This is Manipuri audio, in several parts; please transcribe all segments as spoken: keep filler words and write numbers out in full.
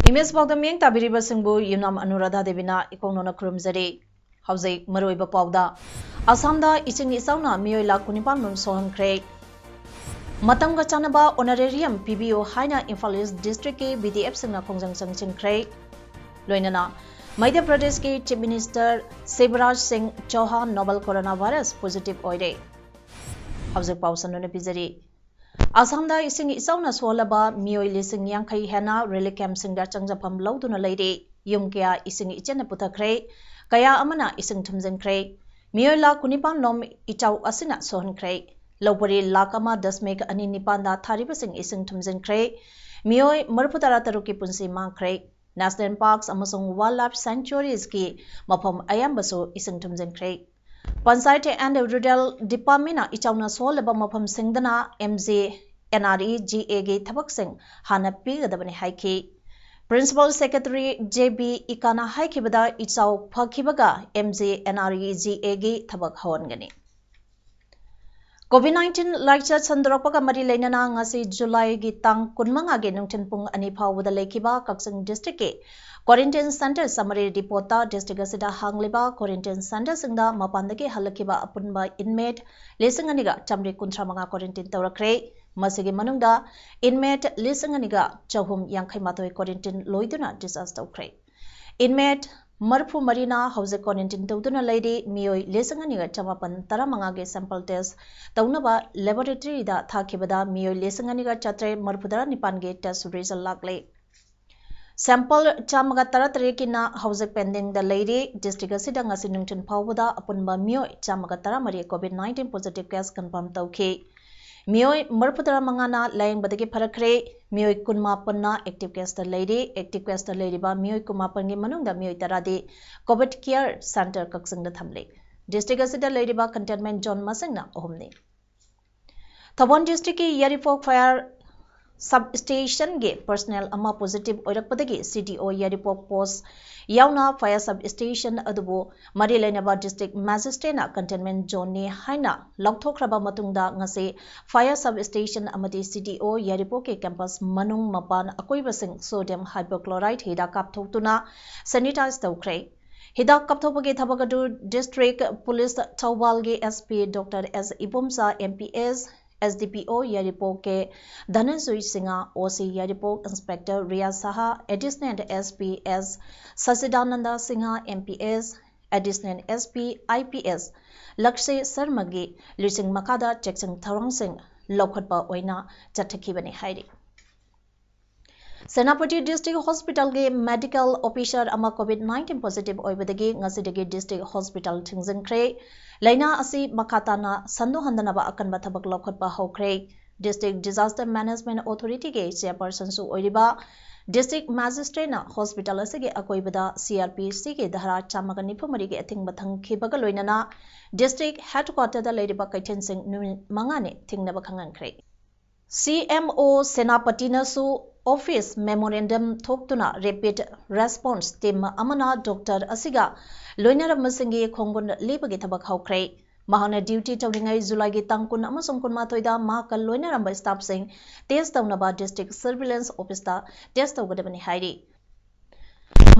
ꯏꯃꯦꯖ ꯄꯥꯎꯗ ꯃꯤꯠꯌꯦꯡ ꯇꯥꯕꯤꯔꯤꯕꯁꯤꯡꯕꯨ ꯌꯨꯝꯅꯥꯝ ꯑꯅꯨꯔꯥꯙꯥ ꯗꯦꯕꯤꯅ ꯏꯀꯣꯛꯅꯧꯅ ꯈꯨꯔꯨꯝꯖꯔꯤ꯫ ꯍꯧꯖꯤꯛ ꯃꯔꯨꯑꯣꯏꯕ ꯄꯥꯎꯗ, ꯑꯁꯥꯝꯗ ꯏꯁꯤꯡ ꯏꯆꯥꯎꯅ ꯃꯤꯑꯣꯏ ꯂꯥꯈ ꯀꯨꯟꯅꯤꯄꯥꯟ ꯔꯣꯝ ꯁꯣꯛꯍꯟꯈ꯭ꯔꯦ꯫ ꯃꯇꯝꯒ ꯆꯥꯟꯅꯕ honorarium ꯄꯤꯕꯤꯌꯨ ꯍꯥꯏꯅ ꯏꯝꯐꯥꯜ ꯏꯁ ꯗꯤꯁꯇ꯭ꯔꯤꯛꯀꯤ ꯕꯤ ꯗꯤ ꯑꯦꯐꯁꯤꯡꯅ ꯈꯣꯡꯖꯪ ꯆꯪꯁꯤꯟꯈ꯭ꯔꯦ꯫ ꯂꯣꯏꯅꯅ ꯃꯙ꯭ꯌ ꯄ꯭ꯔꯗꯦꯁꯀꯤ ꯆꯤꯐ ꯃꯤꯅꯤꯁꯇꯔ ꯁꯤꯕꯔꯥꯖ ꯁꯤꯡ ꯆꯧꯍꯥꯟ ꯅꯣꯕꯦꯜ ꯀꯣꯔꯣꯅꯥ ꯚꯥꯏꯔꯁ ꯄꯣꯖꯤꯇꯤꯚ ꯑꯣꯏꯔꯦ꯫ ꯍꯧꯖꯤꯛ ꯄꯥꯎ ꯁꯟꯗꯣꯛꯅ ꯄꯤꯖꯔꯤ꯫ ꯑꯁꯥꯝꯗ ꯏꯁꯤꯡ ꯏꯆꯥꯎꯅ ꯁꯣꯛꯍꯜꯂꯕ ꯃꯤꯑꯣꯏ ꯂꯤꯁꯤꯡ ꯌꯥꯡꯈꯩ ꯍꯦꯟꯅ ꯔꯤꯂꯤꯐ ꯀꯦꯝꯞꯁꯤꯡꯗ ꯆꯪꯖꯐꯝ ꯂꯧꯗꯨꯅ ꯂꯩꯔꯤ꯫ ꯌꯨꯝ ꯀꯌꯥ ꯏꯁꯤꯡ ꯏꯆꯦꯜꯅ ꯄꯨꯊꯈ꯭ꯔꯦ, ꯀꯌꯥ ꯑꯃꯅ ꯏꯁꯤꯡ ꯊꯨꯝꯖꯤꯟꯈ꯭ꯔꯦ꯫ ꯃꯤꯑꯣꯏ ꯂꯥꯈ ꯀꯨꯟꯅꯤꯄꯥꯟ ꯂꯣꯝ ꯏꯆꯥꯎ ꯑꯁꯤꯅ ꯁꯣꯛꯍꯟꯈ꯭ꯔꯦ꯫ ꯂꯧꯄꯔꯤ ꯂꯥꯈ ꯑꯃ ꯗꯁꯃꯤꯛ ꯑꯅꯤ ꯅꯤꯄꯥꯟꯗ ꯊꯥꯔꯤꯕꯁꯤꯡ ꯏꯁꯤꯡ ꯊꯨꯝꯖꯤꯟꯈ꯭ꯔꯦ꯫ ꯃꯤꯑꯣꯏ ꯃꯔꯤꯐꯨ ꯇꯔꯥ ꯇꯔꯨꯛꯀꯤ ꯄꯨꯟꯁꯤ ꯃꯥꯡꯈ꯭ꯔꯦ꯫ ꯅꯦꯁꯅꯦꯜ ꯄꯥꯔꯛꯁ ꯑꯃꯁꯨꯡ ꯋꯥꯏꯜꯗ ꯂꯥꯏꯐ ꯁꯦꯡꯆꯨꯋꯥꯔꯤꯁꯀꯤ ꯃꯐꯝ ꯑꯌꯥꯝꯕꯁꯨ ꯏꯁꯤꯡ ꯊꯨꯝꯖꯤꯟꯈ꯭ꯔꯦ꯫ ꯄꯟꯆꯥꯌꯠ ꯑꯦꯟ ꯔꯨꯔꯦꯜ ꯗꯤꯄꯥꯔꯠꯃꯦꯟꯅ ꯏꯆꯥꯎꯅ ꯁꯣꯛꯍꯜꯂꯕ ꯃꯐꯝꯁꯤꯡꯗꯅ M G N R E G ꯑꯦꯒꯤ ꯊꯕꯛꯁꯤꯡ ꯍꯥꯟꯅ ꯄꯤꯒꯗꯕꯅꯤ ꯍꯥꯏꯈꯤ꯫ ꯄ꯭ꯔꯤꯟꯁꯤꯄꯥꯜ ꯁꯦꯀ꯭ꯔꯦꯇꯔꯤ ꯖꯦ ꯕꯤ ꯏꯀꯥꯅ ꯍꯥꯏꯈꯤꯕꯗ, ꯏꯆꯥꯎ ꯐꯈꯤꯕꯒ M G N R E G ꯑꯦꯒꯤ ꯊꯕꯛ ꯍꯧꯍꯟꯒꯅꯤ꯫ ꯀꯣꯚꯤꯗ ꯅꯥꯏꯟꯇꯤꯟ ꯂꯥꯏꯆꯠ ꯁꯟꯗꯣꯔꯛꯄꯒ ꯃꯔꯤ ꯂꯩꯅꯅ ꯉꯁꯤ ꯖꯨꯂꯥꯏꯒꯤ ꯇꯥꯡ ꯀꯨꯟꯃꯉꯥꯒꯤ ꯅꯨꯡꯊꯤꯜ ꯄꯨꯡ ꯑꯅꯤ ꯐꯥꯎꯕꯗ ꯂꯩꯈꯤꯕ ꯀꯛꯆꯤꯡ ꯗꯤꯁꯇ꯭ꯔꯤꯛꯀꯤ ꯀ꯭ꯋꯥꯔꯦꯟꯇꯤꯟ ꯁꯦꯟꯇꯔ ꯆꯥꯃꯔꯤ ꯔꯤꯄꯣꯔꯠꯇ ꯗꯤꯁꯇ꯭ꯔꯤꯛ ꯑꯁꯤꯗ ꯍꯥꯡꯂꯤꯕ ꯀ꯭ꯋꯥꯔꯦꯟꯇꯤꯟ ꯁꯦꯟꯇꯔꯁꯤꯡꯗ ꯃꯄꯥꯟꯗꯒꯤ ꯍꯜꯂꯛꯈꯤꯕ ꯑꯄꯨꯟꯕ ꯏꯟꯃꯦꯠ ꯂꯤꯁꯤꯡ ꯑꯅꯤꯒ ꯆꯥꯃꯔꯤ ꯀꯨꯟꯊ꯭ꯔꯥ ꯃꯉꯥ ꯀ꯭ꯋꯥꯔꯦꯟꯇꯤꯟ ꯇꯧꯔꯛꯈ꯭ꯔꯦ꯫ ꯃꯁꯤꯒꯤ ꯃꯅꯨꯡꯗ ꯏꯟꯃꯦꯠ ꯂꯤꯁꯤꯡ ꯑꯅꯤꯒ ꯆꯍꯨꯝ ꯌꯥꯡꯈꯩ ꯃꯥꯊꯣꯏ ꯀ꯭ꯋꯥꯔꯦꯟꯇꯤꯟ ꯂꯣꯏꯗꯨꯅ ꯗꯤꯁꯆꯥꯔꯖ ꯇꯧꯈ꯭ꯔꯦ꯫ ꯏꯟꯃꯦꯠ ꯃꯔꯤꯐꯨ ꯃꯔꯤꯅ ꯍꯧꯖꯤꯛ ꯀ꯭ꯋꯥꯔꯦꯟꯇꯤꯟ ꯇꯧꯗꯨꯅ ꯂꯩꯔꯤ꯫ ꯃꯤꯑꯣꯏ ꯂꯤꯁꯤꯡ ꯑꯅꯤꯒ ꯆꯃꯥꯄꯟ ꯇꯔꯥꯃꯉꯥꯒꯤ ꯁꯦꯝꯄꯜ ꯇꯦꯁ ꯇꯧꯅꯕ ꯂꯦꯕꯣꯔꯦꯇꯔꯤꯗ ꯊꯥꯈꯤꯕꯗ ꯃꯤꯑꯣꯏ ꯂꯤꯁꯤꯡ ꯑꯅꯤꯒ ꯆꯥꯇ꯭ꯔꯦꯠ ꯃꯔꯤꯐꯨꯇꯔꯥ ꯅꯤꯄꯥꯟꯒꯤ ꯇꯦꯁ ꯔꯤꯖꯜ ꯂꯥꯛꯂꯦ꯫ ꯁꯦꯝꯄꯜ ꯆꯥꯝꯃꯒ ꯇꯔꯥꯇꯔꯦꯠꯀꯤꯅ ꯍꯧꯖꯤꯛ ꯄꯦꯟꯗꯤꯡꯗ ꯂꯩꯔꯤ꯫ ꯗꯤꯁꯇ꯭ꯔꯤꯛ ꯑꯁꯤꯗ ꯉꯁꯤ ꯅꯨꯡꯊꯤꯜ ꯐꯥꯎꯕꯗ ꯑꯄꯨꯟꯕ ꯃꯤꯑꯣꯏ ꯆꯥꯝꯃꯒ ꯇꯔꯥꯃꯔꯤ covid nineteen positive case confirm ꯇꯧꯈꯤ꯫ ꯃꯤꯑꯣꯏ ꯃꯔꯤꯐꯨꯇꯔꯥ ꯃꯉꯥꯅ ꯂꯥꯌꯦꯡꯕꯗꯒꯤ ꯐꯔꯛꯈ꯭ꯔꯦ꯫ ꯃꯤꯑꯣꯏ ꯀꯨꯟꯃꯥꯄꯟꯅ active caseꯇ ꯂꯩꯔꯤ꯫ Active caseꯇ ꯂꯩꯔꯤꯕ ꯃꯤꯑꯣꯏ ꯀꯨꯟꯃꯥꯄꯟꯒꯤ ꯃꯅꯨꯡꯗ ꯃꯤꯑꯣꯏ ꯇꯔꯥꯗꯤ COVID care centre ꯀꯛꯆꯤꯡꯗ ꯊꯝꯂꯤ꯫ District ꯑꯁꯤꯗ ꯂꯩꯔꯤꯕ containment zone ꯃꯁꯤꯡꯅ ꯑꯍꯨꯝꯅꯤ꯫ ꯊꯧꯕꯥꯜ districtꯀꯤ ꯌꯥꯏꯔꯤꯄꯣꯛ fire substationꯒꯤ personnel ꯑꯃ positive ꯑꯣꯏꯔꯛꯄꯗꯒꯤ CDO ꯌꯥꯏꯔꯤꯄꯣꯛ post ꯌꯥꯎꯅ fire substation ꯑꯗꯨꯕꯨ ꯃꯔꯤ ꯂꯩꯅꯕ district magistrateꯅ containment zoneꯅꯤ ꯍꯥꯏꯅ ꯂꯥꯎꯊꯣꯛꯈ꯭ꯔꯕ ꯃꯇꯨꯡꯗ ꯉꯁꯤ fire substation ꯑꯃꯗꯤ CDO ꯌꯥꯏꯔꯤꯄꯣꯛꯀꯤ campus ꯃꯅꯨꯡ ꯃꯄꯥꯟ ꯑꯀꯣꯏꯕꯁꯤꯡ sodium hypochlorite ꯍꯤꯗꯥꯛ ꯀꯥꯞꯊꯣꯛꯇꯨꯅ sanitize ꯇꯧꯈ꯭ꯔꯦ꯫ ꯍꯤꯗꯥꯛ ꯀꯥꯞꯊꯣꯛꯄꯒꯤ ꯊꯕꯛ ꯑꯗꯨ district police ꯊꯧꯕꯥꯜꯒꯤ SP Doctor S Ibomcha, MPS, SDPO ꯌꯥꯏꯔꯤꯄꯣꯛ K ꯙꯅꯟꯖꯣꯏ ꯁꯤꯡꯍ, OC ꯌꯥꯏꯔꯤꯄꯣꯛ Inspector ꯔꯤꯌꯥꯖ ꯁꯍꯥ, Additional SP S ꯁꯆꯤꯗꯥꯅꯟꯗ Singh, MPS, Additional SP IPS ꯂꯛꯁꯦ ꯁꯔꯃꯒꯤ ꯂꯨꯆꯤꯡ ꯃꯈꯥꯗ ꯆꯦꯛꯁꯤꯟ ꯊꯧꯔꯥꯡꯁꯤꯡ ꯂꯧꯈꯠꯄ ꯑꯣꯏꯅ ꯆꯠꯊꯈꯤꯕꯅꯤ ꯍꯥꯏꯔꯤ꯫ ꯁꯦꯅꯥꯄꯇꯤ district hospitalꯒꯤ medical officer ꯑꯃ COVID nineteen positive ꯑꯣꯏꯕꯗꯒꯤ ꯉꯁꯤꯗꯒꯤ district hospital ꯊꯤꯡꯖꯤꯟꯈ꯭ꯔꯦ꯫ ꯂꯥꯏꯅꯥ ꯑꯁꯤ ꯃꯈꯥ ꯇꯥꯅ ꯁꯟꯗꯣꯛꯍꯟꯗꯅꯕ ꯑꯀꯟꯕ ꯊꯕꯛ ꯂꯧꯈꯠꯄ ꯍꯧꯈ꯭ꯔꯦ꯫ District Disaster Management Authorityꯒꯤ chairpersonꯁꯨ ꯑꯣꯏꯔꯤꯕ district magistrateꯅ hospital ꯑꯁꯤꯒꯤ ꯑꯀꯣꯏꯕꯗ CrPCꯒꯤ ꯙꯥꯔꯥ ꯆꯥꯝꯃꯒ ꯅꯤꯐꯨ ꯃꯔꯤꯒꯤ ꯑꯊꯤꯡꯕ ꯊꯝꯈꯤꯕꯒ ꯂꯣꯏꯅꯅ district headquarterꯗ ꯂꯩꯔꯤꯕ ꯀꯩꯊꯦꯜꯁꯤꯡ ꯅꯨꯃꯤꯠ ꯃꯉꯥꯅꯤ ꯊꯤꯡꯅꯕ ꯈꯪꯍꯟꯈ꯭ꯔꯦ꯫ CMO ꯁꯦꯅꯥꯄꯇꯤꯅꯁꯨ office memorandum ꯊꯣꯛꯇꯨꯅ rapid response team ꯑꯃꯅ doctor ꯑꯁꯤꯒ ꯂꯣꯏꯅꯔꯝꯕꯁꯤꯡꯒꯤ ꯈꯣꯡꯒꯨꯟ ꯂꯦꯞꯄꯒꯤ ꯊꯕꯛ ꯍꯧꯈ꯭ꯔꯦ꯫ ꯃꯍꯥꯛꯅ duty ꯇꯧꯔꯤꯉꯩ Julyꯒꯤ ꯇꯥꯡ ꯀꯨꯟ ꯑꯃꯁꯨꯡ ꯀꯨꯟꯃꯥꯊꯣꯏꯗ ꯃꯍꯥꯛꯀ ꯂꯣꯏꯅꯔꯝꯕ staffꯁꯤꯡ test ꯇꯧꯅꯕ district surveillance officeꯇ test ꯇꯧꯒꯗꯕꯅꯤ ꯍꯥꯏꯔꯤ꯫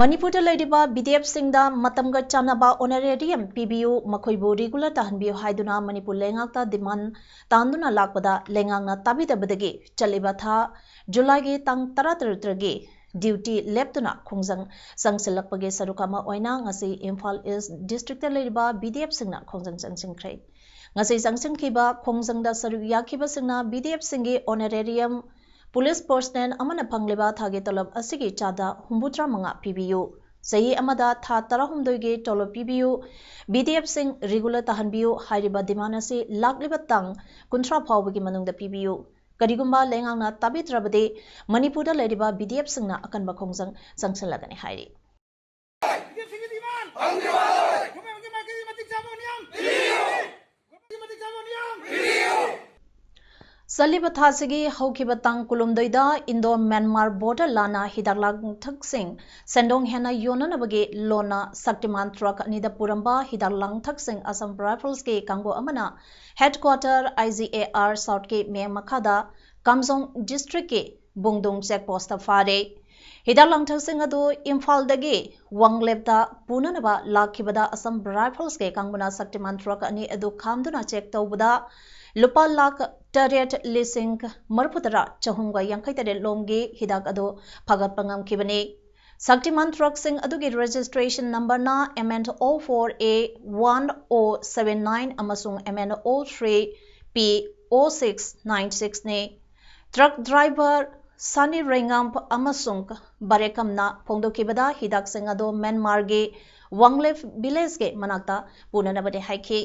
ꯃꯅꯤꯄꯨꯔꯗ ꯂꯩꯔꯤꯕ BDFꯁꯤꯡꯗ ꯃꯇꯝꯒ ꯆꯥꯟꯅꯕ honorarium ꯄꯤꯕꯤꯌꯨ, ꯃꯈꯣꯏꯕꯨ regular ꯇꯥꯍꯟꯕꯤꯌꯨ ꯍꯥꯏꯗꯨꯅ ꯃꯅꯤꯄꯨꯔ ꯂꯩꯉꯥꯛꯇ demand ꯇꯥꯟꯗꯨꯅ ꯂꯥꯛꯄꯗ ꯂꯩꯉꯥꯛꯅ ꯇꯥꯕꯤꯗꯕꯗꯒꯤ ꯆꯠꯂꯤꯕ ꯊꯥ Julyꯒꯤ ꯇꯥꯡ ꯇꯔꯥꯇꯔꯨꯛꯇꯒꯤ duty ꯂꯦꯞꯇꯨꯅ ꯈꯣꯡꯖꯪ ꯆꯪꯁꯤꯜꯂꯛꯄꯒꯤ ꯁꯔꯨꯛ ꯑꯃ ꯑꯣꯏꯅ ꯉꯁꯤ ꯏꯝꯐꯥꯜ East districtꯇ ꯂꯩꯔꯤꯕ BDFꯁꯤꯡꯅ ꯈꯣꯡꯖꯪ ꯆꯪꯁꯤꯟꯈ꯭ꯔꯦ꯫ ꯉꯁꯤ ꯆꯪꯁꯤꯟꯈꯤꯕ ꯈꯣꯡꯖꯪꯗ ꯁꯔꯨꯛ ꯌꯥꯈꯤꯕꯁꯤꯡꯅ BDFꯁꯤꯡꯒꯤ honorarium, police personnel ꯑꯃꯅ ꯐꯪꯂꯤꯕ ꯊꯥꯒꯤ ꯇꯣꯂꯣꯞ ꯑꯁꯤꯒꯤ ꯆꯥꯗ ꯍꯨꯝꯐꯨꯇꯔꯥ ꯃꯉꯥ ꯄꯤꯕꯤꯌꯨ, ꯆꯍꯤ ꯑꯃꯗ ꯊꯥ ꯇꯔꯥꯍꯨꯝꯗꯣꯏꯒꯤ ꯇꯣꯂꯣꯞ ꯄꯤꯕꯤꯌꯨ, ꯕꯤ ꯗꯤ ꯑꯦꯐꯁꯤꯡ ꯔꯤꯒꯨꯂꯔ ꯇꯥꯍꯟꯕꯤꯌꯨ ꯍꯥꯏꯔꯤꯕ ꯗꯤꯃꯥꯟ ꯑꯁꯤ ꯂꯥꯛꯂꯤꯕ ꯇꯥꯡ ꯀꯨꯟꯊ꯭ꯔꯥ ꯐꯥꯎꯕꯒꯤ ꯃꯅꯨꯡꯗ ꯄꯤꯕꯤꯌꯨ꯫ ꯀꯔꯤꯒꯨꯝꯕ ꯂꯩꯉꯥꯛꯅ ꯇꯥꯕꯤꯗ꯭ꯔꯕꯗꯤ ꯃꯅꯤꯄꯨꯔꯗ ꯂꯩꯔꯤꯕ ꯕꯤ ꯗꯤ ꯑꯦꯐꯁꯤꯡꯅ ꯑꯀꯟꯕ ꯈꯣꯡꯖꯪ ꯆꯪꯁꯤꯜꯂꯒꯅꯤ ꯍꯥꯏꯔꯤ꯫ ꯆꯠꯂꯤꯕ ꯊꯥꯁꯤꯒꯤ ꯍꯧꯈꯤꯕ ꯇꯥꯡ ꯀꯨꯟꯍꯨꯝꯗꯣꯏꯗ ꯏꯟꯗꯣ ꯃ꯭ꯌꯥꯟꯃꯥꯔ ꯕꯣꯔꯗꯔ ꯂꯥꯟꯅ ꯍꯤꯗꯥꯛ ꯂꯥꯡꯊꯛꯁꯤꯡ ꯁꯦꯟꯗꯣꯡ ꯍꯦꯟꯅ ꯌꯣꯟꯅꯅꯕꯒꯤ ꯂꯣꯟꯅ ꯁꯛꯇꯤꯃꯥꯟ ꯇ꯭ꯔꯛ ꯑꯅꯤꯗ ꯄꯨꯔꯝꯕ ꯍꯤꯗꯥꯛ ꯂꯥꯡꯊꯛꯁꯤꯡ ꯑꯁꯥꯝ ꯔꯥꯏꯐꯜꯁꯀꯤ ꯀꯥꯡꯕꯨ ꯑꯃꯅ headquarter I G A R ꯁꯥꯎꯠꯀꯤ ꯃꯤꯠꯌꯦꯡ ꯃꯈꯥꯗ ꯀꯥꯝꯖꯣꯡ ꯗꯤꯁꯇ꯭ꯔꯤꯛꯀꯤ ꯕꯨꯡꯗꯨꯡ ꯆꯦꯛ ꯄꯣꯁꯇ ꯐꯥꯔꯦ꯫ ꯍꯤꯗꯥꯛ ꯂꯥꯡꯊꯛꯁꯤꯡ ꯑꯗꯨ ꯏꯝꯐꯥꯜꯗꯒꯤ ꯋꯥꯡꯂꯦꯞꯇ ꯄꯨꯅꯅꯕ ꯂꯥꯛꯈꯤꯕꯗ ꯑꯁꯥꯝ ꯔꯥꯏꯐꯜꯁꯀꯤ ꯀꯥꯡꯕꯨꯅ ꯁꯛꯇꯤꯃꯥꯟ ꯇ꯭ꯔꯛ ꯑꯅꯤ ꯑꯗꯨ ꯈꯥꯝꯗꯨꯅ ꯆꯦꯛ ꯇꯧꯕꯗ ꯂꯨꯄꯥ ꯂꯥꯈ ꯇꯔꯦꯠ ꯂꯤꯁꯤꯡ ꯃꯔꯤꯐꯨꯇꯔꯥ ꯆꯍꯨꯝꯒ ꯌꯥꯡꯈꯩ ꯇꯔꯦꯠ ꯂꯣꯝꯒꯤ ꯍꯤꯗꯥꯛ ꯑꯗꯨ ꯐꯥꯒꯠꯄ ꯉꯝꯈꯤꯕꯅꯤ꯫ ꯁꯛꯇꯤꯃꯥꯟ ꯇ꯭ꯔꯛꯁꯤꯡ ꯑꯗꯨꯒꯤ ꯔꯦꯖꯤꯁꯇ꯭ꯔꯦꯁꯟ ꯅꯝꯕꯔꯅ M N O four A one O seven nine ꯑꯃꯁꯨꯡ M N O three P O six nine six ꯅꯤ꯫ ꯇ꯭ꯔꯛ ꯗ꯭ꯔꯥꯏꯚꯔ ꯁꯥꯅꯤ ꯔꯦꯡꯉꯝ ꯑꯃꯁꯨꯡ ꯕꯥꯔꯦꯀꯝꯅ ꯐꯣꯡꯗꯣꯛꯈꯤꯕꯗ ꯍꯤꯗꯥꯛꯁꯤꯡ ꯑꯗꯨ ꯃ꯭ꯌꯥꯟꯃꯥꯔꯒꯤ ꯋꯥꯡꯂꯦꯞ ꯚꯤꯂꯦꯖꯀꯤ ꯃꯅꯥꯛꯇ ꯄꯨꯅꯅꯕꯅꯤ ꯍꯥꯏꯈꯤ꯫